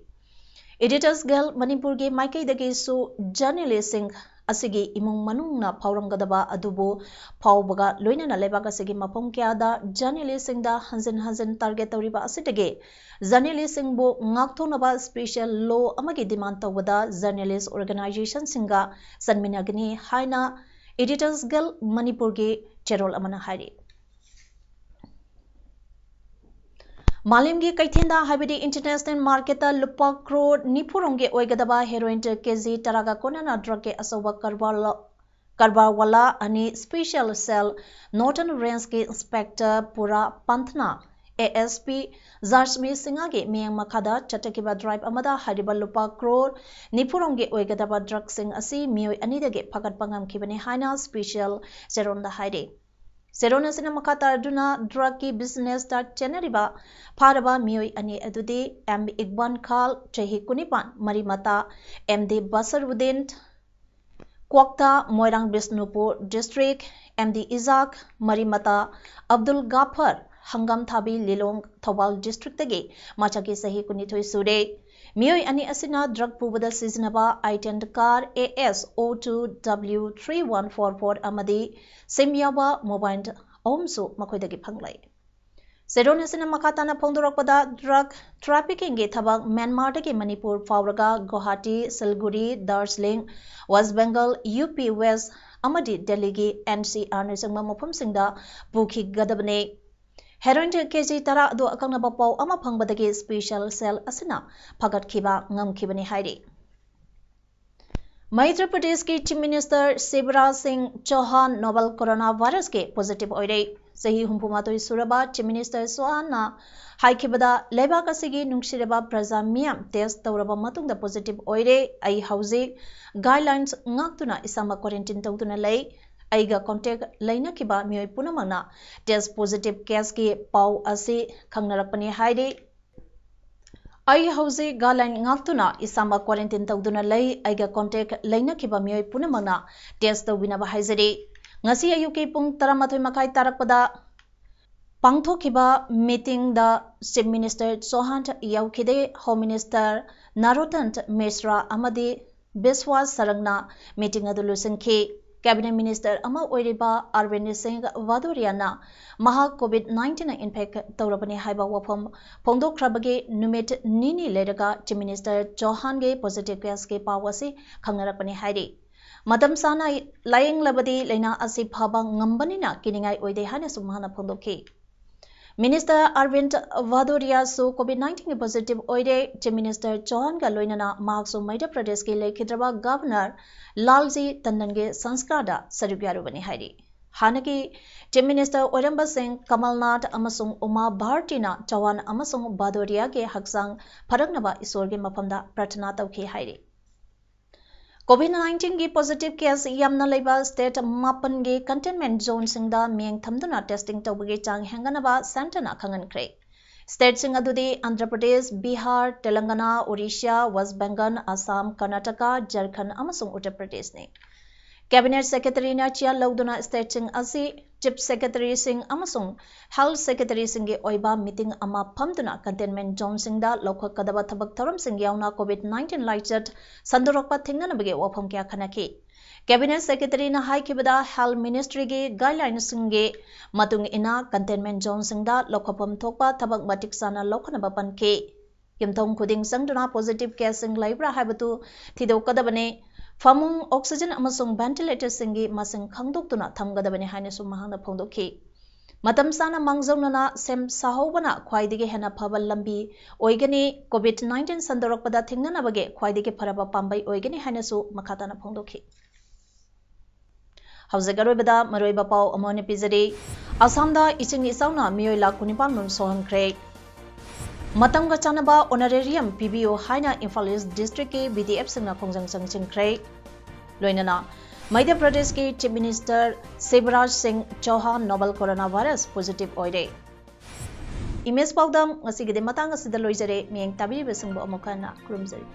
Editors Guild ꯃꯅꯤꯄꯨꯔꯒꯤ ꯃꯥꯏꯀꯩꯗꯒꯤꯁꯨ ꯖꯔꯅꯦꯂꯤꯁꯁꯤꯡ ꯑꯁꯤꯒꯤ ꯏꯃꯨꯡ ꯃꯅꯨꯡꯅ ꯐꯥꯎꯔꯝꯒꯗꯕ ꯑꯗꯨꯕꯨ ꯐꯥꯎꯕꯒ ꯂꯣꯏꯅꯅ ꯂꯩꯕꯥꯛ ꯑꯁꯤꯒꯤ ꯃꯐꯝ ꯀꯌꯥꯗ ꯖꯔꯅꯦꯂꯤꯁꯁꯤꯡꯗ ꯍꯟꯖꯤꯟ ꯍꯟꯖꯤꯟ target ꯇꯧꯔꯤꯕ ꯑꯁꯤꯗꯒꯤ ꯖꯔꯅꯦꯂꯤꯁꯁꯤꯡꯕꯨ ꯉꯥꯛꯊꯣꯛꯅꯕ special law ꯑꯃꯒꯤ demand ꯇꯧꯕꯗ ꯖꯔꯅꯦꯂꯤꯁ organizationꯁꯤꯡꯒ ꯆꯟꯃꯤꯟꯅꯒꯅꯤ ꯍꯥꯏꯅ Editors Guild ꯃꯅꯤꯄꯨꯔꯒꯤ ꯆꯦꯔꯣꯜ ꯑꯃꯅ ꯍꯥꯏꯔꯤ꯫ ꯃꯥꯂꯦꯝꯒꯤ ꯀꯩꯊꯦꯜꯗ ꯍꯥꯏꯕꯗꯤ international marketꯇ ꯂꯨꯄꯥ ꯀ꯭ꯔꯣꯔ ꯅꯤꯐꯨ ꯔꯣꯝꯒꯤ ꯑꯣꯏꯒꯗꯕ heroin ꯀꯦꯖꯤ ꯇꯔꯥꯒ ꯀꯣꯟꯅꯅ drugꯀꯤ ꯑꯆꯧꯕ ꯀꯔꯕꯥꯔ ꯂ-, ꯀꯔꯕꯥꯔ ꯋꯥꯂꯥ ꯑꯅꯤ special cell Northern Rangeꯀꯤ inspector ꯄꯨꯔꯥ ꯄꯟꯊꯅ ꯑꯦ ꯑꯦꯁ ꯄꯤ ꯖꯥꯔꯁꯃꯤ ꯁꯤꯡꯍꯒꯤ ꯃꯤꯠꯌꯦꯡ ꯃꯈꯥꯗ ꯆꯠꯊꯈꯤꯕ ꯗ꯭ꯔꯥꯏꯚ ꯑꯃꯗ ꯍꯥꯏꯔꯤꯕ ꯂꯨꯄꯥ ꯀ꯭ꯔꯣꯔ ꯅꯤꯐꯨꯔꯣꯝꯒꯤ ꯑꯣꯏꯒꯗꯕ ꯗ꯭ꯔꯒꯁꯤꯡ ꯑꯁꯤ ꯃꯤꯑꯣꯏ ꯑꯅꯤꯗꯒꯤ ꯐꯒꯠꯄ ꯉꯝꯈꯤꯕꯅꯤ ꯍꯥꯏꯅ ꯁ꯭ꯄꯦꯁꯤꯌꯦꯜ ꯆꯦꯔꯣꯜꯗ ꯍꯥꯏꯔꯤ꯫ ꯆꯦꯔꯣꯜ ꯑꯁꯤꯅ ꯃꯈꯥ ꯇꯥꯔꯗꯨꯅ ꯗ꯭ꯔꯒꯀꯤ ꯕꯤꯖꯤꯅꯦꯁꯇ ꯆꯦꯟꯅꯔꯤꯕ ꯐꯥꯔꯕ ꯃꯤꯑꯣꯏ ꯑꯅꯤ ꯑꯗꯨꯗꯤ ꯑꯦꯝ ꯏꯛꯕꯥꯜ ꯈꯥꯟ, ꯆꯍꯤ ꯀꯨꯟꯅꯤꯄꯥꯟ, ꯃꯔꯤ ꯃꯇꯥ, ꯑꯦꯝ ꯗꯤ ꯕꯁꯔꯨꯗꯤꯟ, ꯀ꯭ꯋꯥꯛꯇꯥ, ꯃꯣꯏꯔꯥꯡ ꯕꯤꯁꯅꯨꯄꯨꯔ ꯗꯤꯁꯇ꯭ꯔꯤꯛ, ꯑꯦꯝ ꯗꯤ ꯏꯖꯥꯛ, ꯃꯔꯤ ꯃꯇꯥ, ꯑꯕꯗꯨꯜ ꯒꯥꯐꯔ, ꯍꯪꯒꯥꯝꯊꯥꯕꯤ, ꯂꯤꯂꯣꯡ, ꯊꯧꯕꯥꯜ ꯗꯤꯁꯇ꯭ꯔꯤꯛꯇꯒꯤ ꯃꯆꯥꯛꯀꯤ ꯆꯍꯤ ꯀꯨꯟꯅꯤꯊꯣꯏ ꯁꯨꯔꯦ꯫ ꯃꯤꯑꯣꯏ ꯑꯅꯤ ꯑꯁꯤꯅ ꯗ꯭ꯔꯒ ꯄꯨꯕꯗ ꯁꯤꯖꯤꯟꯅꯕ ꯑꯥꯏꯇꯦꯟ ꯀꯥꯔ ꯑꯦ ꯑꯦꯁ ꯑꯣ two W three one four four ꯑꯃꯗꯤ ꯁꯤꯝ ꯌꯥꯎꯕ ꯃꯣꯕꯥꯏꯜ ꯑꯍꯨꯝꯁꯨ ꯃꯈꯣꯏꯗꯒꯤ ꯐꯪꯂꯦ꯫ ꯆꯦꯔꯣꯜ ꯑꯁꯤꯅ ꯃꯈꯥ ꯇꯥꯅ ꯐꯣꯡꯗꯣꯔꯛꯄꯗ, ꯗ꯭ꯔꯒ ꯇ꯭ꯔꯥꯐꯤꯀꯤꯡꯒꯤ ꯊꯕꯛ ꯃ꯭ꯌꯥꯟꯃꯥꯔꯗꯒꯤ ꯃꯅꯤꯄꯨꯔ ꯐꯥꯎꯔꯒ ꯒꯨꯋꯥꯍꯥꯇꯤ, ꯁꯤꯜꯒꯨꯔꯤ, ꯗꯥꯔꯖꯤꯂꯤꯡ, ꯋꯦꯁ ꯕꯦꯡꯒꯜ, ꯌꯨ ꯄꯤ ꯋꯦꯁ ꯑꯃꯗꯤ ꯗꯦꯜꯂꯤꯒꯤ ꯑꯦꯟ ꯁꯤ ꯑꯥꯔꯅꯆꯤꯡꯕ ꯃꯐꯝꯁꯤꯡꯗ ꯄꯨꯈꯤꯒꯗꯕꯅꯤ꯫ ꯍꯦꯔꯣꯏꯟ ꯀꯦꯖꯤ ꯇꯔꯥ ꯑꯗꯨ ꯑꯀꯛꯅꯕ ꯄꯥꯎ ꯑꯃ ꯐꯪꯕꯗꯒꯤ ꯁ꯭ꯄꯦꯁꯤꯌꯦꯜ ꯁꯦꯜ ꯑꯁꯤꯅ ꯐꯒꯠꯈꯤꯕ ꯉꯝꯈꯤꯕꯅꯤ ꯍꯥꯏꯔꯤ꯫ ꯃꯩꯙ꯭ꯔ ꯄ꯭ꯔꯗꯦꯁꯀꯤ ꯆꯤꯐ ꯃꯤꯅꯤꯁꯇꯔ ꯁꯤꯕꯔꯥꯖ ꯁꯤꯡ ꯆꯧꯍꯥꯟ ꯅꯣꯕꯦꯜ ꯀꯣꯔꯣꯅꯥ ꯚꯥꯏꯔꯁꯀꯤ ꯄꯣꯖꯤꯇꯤꯚ ꯑꯣꯏꯔꯦ꯫ ꯆꯍꯤ ꯍꯨꯝꯐꯨ ꯃꯥꯊꯣꯏ ꯁꯨꯔꯕ ꯆꯤꯐ ꯃꯤꯅꯤꯁꯇꯔ ꯆꯧꯍꯥꯟꯅ ꯍꯥꯏꯈꯤꯕꯗ, ꯂꯩꯕꯥꯛ ꯑꯁꯤꯒꯤ ꯅꯨꯡꯁꯤꯔꯕ ꯄ꯭ꯔꯖꯥ ꯃꯤꯌꯥꯝ ꯇꯦꯁ ꯇꯧꯔꯕ ꯃꯇꯨꯡꯗ ꯄꯣꯖꯤꯇꯤꯚ ꯑꯣꯏꯔꯦ꯫ ꯑꯩ ꯍꯧꯖꯤꯛ ꯒꯥꯏꯗꯂꯥꯏꯟꯁ ꯉꯥꯛꯇꯨꯅ ꯏꯁꯥꯃꯛ ꯀ꯭ꯋꯥꯔꯦꯟꯇꯤꯟ ꯇꯧꯗꯨꯅ ꯂꯩ꯫ ꯑꯩꯒ ꯀꯣꯟꯇꯦꯛ ꯂꯩꯅꯈꯤꯕ ꯃꯤꯑꯣꯏ ꯄꯨꯝꯅꯃꯛꯅ ꯇꯦꯁ ꯄꯣꯖꯤꯇꯤꯚ ꯀꯦꯁꯀꯤ ꯄꯥꯎ ꯑꯁꯤ ꯈꯪꯅꯔꯛꯄꯅꯤ ꯍꯥꯏꯔꯤ꯫ ꯑꯩ ꯍꯧꯖꯤꯛ ꯒꯥꯏꯗꯂꯥꯏꯟ ꯉꯥꯛꯇꯨꯅ ꯏꯁꯥꯃꯛ ꯀ꯭ꯋꯥꯔꯦꯟꯇꯤꯟ ꯇꯧꯗꯨꯅ ꯂꯩ꯫ ꯑꯩꯒ ꯀꯣꯟꯇꯦꯛ ꯂꯩꯅꯈꯤꯕ ꯃꯤꯑꯣꯏ ꯄꯨꯝꯅꯃꯛꯅ ꯇꯦꯁ ꯇꯧꯕꯤꯅꯕ ꯍꯥꯏꯖꯔꯤ꯫ ꯉꯁꯤ ꯑꯌꯨꯛꯀꯤ ꯄꯨꯡ ꯇꯔꯥꯃꯥꯊꯣꯏ ꯃꯈꯥꯏ ꯇꯥꯔꯛꯄꯗ ꯄꯥꯡꯊꯣꯛꯈꯤꯕ ꯃꯤꯇꯤꯡꯗ ꯆꯤꯐ ꯃꯤꯅꯤꯁꯇꯔ ꯆꯧꯍꯥꯟ ꯌꯥꯎꯈꯤꯗꯦ꯫ ꯍꯣꯝ ꯃꯤꯅꯤꯁꯇꯔ ꯅꯥꯔꯣꯇꯟ ꯃꯤꯁ꯭ꯔꯥ ꯑꯃꯗꯤ ꯕꯤꯁ꯭ꯋꯥꯁ ꯁꯔꯪꯅ ꯃꯤꯇꯤꯡ ꯑꯗꯨ ꯂꯣꯏꯁꯤꯟꯈꯤ꯫ ꯀꯦꯕꯤꯅꯦꯠ ꯃꯤꯅꯤꯁꯇꯔ ꯑꯃ ꯑꯣꯏꯔꯤꯕ ꯑꯔꯕꯤꯟꯗ ꯁꯤꯡ ꯚꯗꯣꯔꯤꯌꯥꯅ ꯃꯍꯥꯛ ꯀꯣꯚꯤꯗ ꯅꯥꯏꯟꯇꯤꯟꯅ ꯏꯟꯐꯦꯛ ꯇꯧꯔꯕꯅꯤ ꯍꯥꯏꯕ ꯋꯥꯐꯝ ꯐꯣꯡꯗꯣꯛꯈ꯭ꯔꯕꯒꯤ ꯅꯨꯃꯤꯠ ꯅꯤꯅꯤ ꯂꯩꯔꯒ ꯆꯤꯐ ꯃꯤꯅꯤꯁꯇꯔ ꯆꯧꯍꯥꯟꯒꯤ ꯄꯣꯖꯤꯇꯤꯚ ꯀꯦꯁꯀꯤ ꯄꯥꯎ ꯑꯁꯤ ꯈꯪꯅꯔꯛꯄꯅꯤ ꯍꯥꯏꯔꯤ꯫ ꯃꯇꯝ ꯆꯥꯅ ꯂꯥꯌꯦꯡꯂꯕꯗꯤ ꯂꯥꯏꯅꯥ ꯑꯁꯤ ꯐꯕ ꯉꯝꯕꯅꯤꯅ ꯀꯤꯅꯤꯡꯉꯥꯏ ꯑꯣꯏꯗꯦ ꯍꯥꯏꯅꯁꯨ ꯃꯍꯥꯛꯅ ꯐꯣꯡꯗꯣꯛꯈꯤ꯫ ꯃꯤꯅꯤꯁꯇꯔ ꯑꯔꯕꯤꯟꯗ ꯚꯗꯣꯔꯤꯌꯥꯁꯨ ꯀꯣꯚꯤꯗ ꯅꯥꯏꯟꯇꯤꯟꯒꯤ ꯄꯣꯖꯤꯇꯤꯚ ꯑꯣꯏꯔꯦ꯫ ꯆꯤꯐ ꯃꯤꯅꯤꯁꯇꯔ ꯆꯧꯍꯥꯟꯒ ꯂꯣꯏꯅꯅ ꯃꯍꯥꯛꯁꯨ ꯃꯩꯙ꯭ꯔ ꯄ꯭ꯔꯗꯦꯁꯀꯤ ꯂꯩꯈꯤꯗ꯭ꯔꯕ ꯒꯚꯔꯅꯔ ꯂꯥꯜꯖꯤ ꯇꯟꯗꯟꯒꯤ ꯁꯪꯁꯀꯥꯔꯗ ꯁꯔꯨꯛ ꯌꯥꯔꯨꯕꯅꯤ ꯍꯥꯏꯔꯤ꯫ ꯍꯥꯟꯅꯒꯤ Chief Minister ꯑꯣꯏꯔꯝꯕꯁꯤꯡ ꯀꯃꯜꯅꯥꯊ ꯑꯃꯁꯨꯡ ꯎꯃꯥ ꯚꯥꯔꯇꯤꯅ ꯆꯧꯍꯥꯟ ꯑꯃꯁꯨꯡ ꯚꯥꯗꯣꯔꯤꯌꯥꯒꯤ ꯍꯛꯆꯥꯡ ꯐꯔꯛꯅꯕ ꯏꯁꯣꯔꯒꯤ ꯃꯐꯝꯗ ꯄ꯭ꯔꯊꯅꯥ ꯇꯧꯈꯤ ꯍꯥꯏꯔꯤ꯫ COVID nineteenꯒꯤ positive case ꯌꯥꯝꯅ ꯂꯩꯕ state ꯃꯥꯄꯟꯒꯤ containment zoneꯁꯤꯡꯗ ꯃꯤꯠꯌꯦꯡ ꯊꯝꯗꯨꯅ testing ꯇꯧꯕꯒꯤ ꯆꯥꯡ ꯍꯦꯟꯒꯠꯅꯕ centreꯅ ꯈꯪꯍꯟꯈ꯭ꯔꯦ꯫ Stateꯁꯤꯡ ꯑꯗꯨꯗꯤ ꯑꯟꯙ꯭ꯔ ꯄ꯭ꯔꯗꯦꯁ, ꯕꯤꯍꯥꯔ, ꯇꯦꯂꯪꯒꯅꯥ, ꯑꯣꯔꯤꯁꯥ, ꯋꯦꯁ ꯕꯦꯡꯒꯜ, ꯑꯁꯥꯝ, ꯀꯔꯅꯥꯇꯀꯥ, ꯖꯔꯈꯟ ꯑꯃꯁꯨꯡ ꯎꯠꯇꯔ ꯄ꯭ꯔꯗꯦꯁꯅꯤ꯫ Cabinet Secretaryꯅ chair ꯂꯧꯗꯨꯅ stateꯁꯤꯡ ꯑꯁꯤ Chief Secretaryꯁꯤꯡ ꯑꯃꯁꯨꯡ Health Secretaryꯁꯤꯡꯒꯤ ꯑꯣꯏꯕ meeting ꯑꯃ ꯐꯝꯗꯨꯅ containment zoneꯁꯤꯡꯗ ꯂꯧꯈꯠꯀꯗꯕ ꯊꯕꯛ ꯊꯧꯔꯝꯁꯤꯡ ꯌꯥꯎꯅ COVID nineteen ꯂꯥꯏꯆꯠ ꯁꯟꯗꯣꯔꯛꯄ ꯊꯤꯡꯅꯅꯕꯒꯤ ꯋꯥꯐꯝ ꯀꯌꯥ ꯈꯟꯅꯈꯤ꯫ Cabinet Secretaryꯅ ꯍꯥꯏꯈꯤꯕꯗ, Health Ministryꯒꯤ guidelinesꯁꯤꯡꯒꯤ ꯃꯇꯨꯡ ꯏꯟꯅ containment zoneꯁꯤꯡꯗ ꯂꯧꯈꯠꯐꯝ ꯊꯣꯛꯄ ꯊꯕꯛ ꯃꯇꯤꯛ ꯆꯥꯅ ꯂꯧꯈꯠꯅꯕ ꯄꯟꯈꯤ꯫ ꯌꯨꯝꯊꯣꯡ ꯈꯨꯗꯤꯡ ꯆꯪꯗꯨꯅ positive caseꯁꯤꯡ ꯂꯩꯕ꯭ꯔꯥ ꯍꯥꯏꯕꯗꯨ ꯊꯤꯗꯣꯛꯀꯗꯕꯅꯤ꯫ ꯐꯃꯨꯡ, oxygen ꯑꯃꯁꯨꯡ ventilatorꯁꯤꯡꯒꯤ ꯃꯁꯤꯡ ꯈꯪꯗꯣꯛꯇꯨꯅ ꯊꯝꯒꯗꯕꯅꯤ ꯍꯥꯏꯅꯁꯨ ꯃꯍꯥꯛꯅ ꯐꯣꯡꯗꯣꯛꯈꯤ꯫ ꯃꯇꯝ ꯆꯥꯅ ꯃꯥꯡꯖꯧꯅꯅ ꯁꯦꯝ ꯁꯥꯍꯧꯕꯅ ꯈ꯭ꯋꯥꯏꯗꯒꯤ ꯍꯦꯟꯅ ꯐꯕ ꯂꯝꯕꯤ ꯑꯣꯏꯒꯅꯤ꯫ COVID nineteen ꯁꯟꯗꯣꯔꯛꯄꯗ ꯊꯤꯡꯅꯅꯕꯒꯤ ꯈ꯭ꯋꯥꯏꯗꯒꯤ ꯐꯔꯕ ꯄꯥꯝꯕꯩ ꯑꯣꯏꯒꯅꯤ ꯍꯥꯏꯅꯁꯨ ꯃꯈꯥ ꯇꯥꯅ ꯐꯣꯡꯗꯣꯛꯈꯤ꯫ ꯍꯧꯖꯤꯛ ꯑꯔꯣꯏꯕꯗ ꯃꯔꯨꯑꯣꯏꯕ ꯄꯥꯎ ꯑꯃ ꯑꯣꯏꯅ ꯄꯤꯖꯔꯤ꯫ ꯑꯁꯥꯝꯗ ꯏꯁꯤꯡ ꯏꯆꯥꯎꯅ ꯃꯤꯑꯣꯏ ꯂꯥꯈ ꯀꯨꯟꯅꯤꯄꯥꯟ ꯔꯣꯝ ꯁꯣꯛꯍꯟꯈ꯭ꯔꯦ꯫ ꯃꯇꯝꯒ ꯆꯥꯟꯅꯕ honorarium ꯄꯤꯕꯤꯌꯨ ꯍꯥꯏꯅ ꯏꯝꯐꯥꯜ ꯏꯁ districtꯀꯤ BDFꯁꯤꯡꯅ ꯈꯣꯡꯖꯪ ꯆꯪꯁꯤꯟꯈ꯭ꯔꯦ꯫ ꯂꯣꯏꯅꯅ ꯃꯙ꯭ꯌ ꯄ꯭ꯔꯗꯦꯁꯀꯤ Chief Minister ꯁꯤꯕꯔꯥꯖ ꯁꯤꯡ ꯆꯧꯍꯥꯟ novel coronavirus positive ꯑꯣꯏꯔꯦ꯫ Image ꯄꯥꯎꯗꯝ ꯉꯁꯤꯒꯤꯗꯤ ꯃꯇꯥꯡ ꯑꯁꯤꯗ ꯂꯣꯏꯖꯔꯦ꯫ ꯃꯤꯠꯌꯦꯡ ꯇꯥꯕꯤꯔꯤꯕꯁꯤꯡꯕꯨ ꯑꯃꯨꯛ ꯍꯟꯅ ꯈꯨꯔꯨꯝꯖꯔꯤ꯫